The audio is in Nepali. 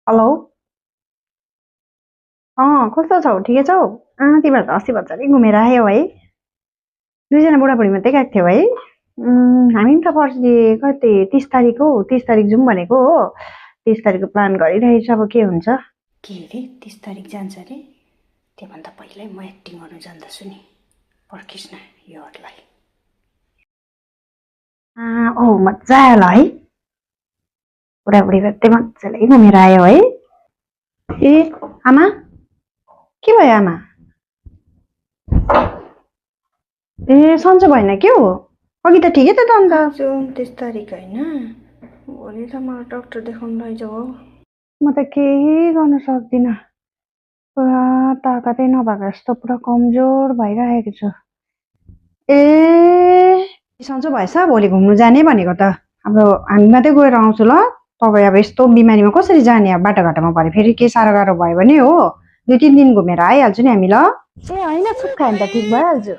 हेलो। कस्तो छौ? ठिकै छौ? तिमीहरू त अस्ति मजाले घुमेर आयौ है। दुईजना बुढाबुढी मात्रै गएको थियौ है। हामी पनि त पर्सि कति 30 तारिक हौ, 30 तारिक जाउँ भनेको हो। 30 तारिकको प्लान गरिरहेछ, अब के हुन्छ। के अरे 30 तारिक जान्छ अरे? त्योभन्दा पहिल्यै म एक्टिङ गर्नु जान्दछु नि। पर्खिस् न योहरूलाई। मजा आयो होला है। बुढाबुढी मात्रै मजाले घुमेर आयो है। ए आमा, के भयो आमा? ए सन्चो भएन के हो? अघि त ठिकै त अन्त। आज 29 तारिक होइन, भोलि त मलाई डक्टर देखाउनु लैजाऊ हौ। म त केही गर्न सक्दिनँ। पुरा ताकतै नभएको जस्तो पुरा कमजोर भइरहेको छु। ए सन्चो भएछ भोलि घुम्नु जाने भनेको त। अब हामी मात्रै गएर आउँछु ल। तपाईँ अब यस्तो बिमारीमा कसरी जाने? अब बाटोघाटोमा भरे फेरि के साह्रो गाह्रो भयो भने हो 2-3 दिन घुमेर आइहाल्छु नि हामी ल। ए होइन सुप खायो भने त ठिक भइहाल्छु।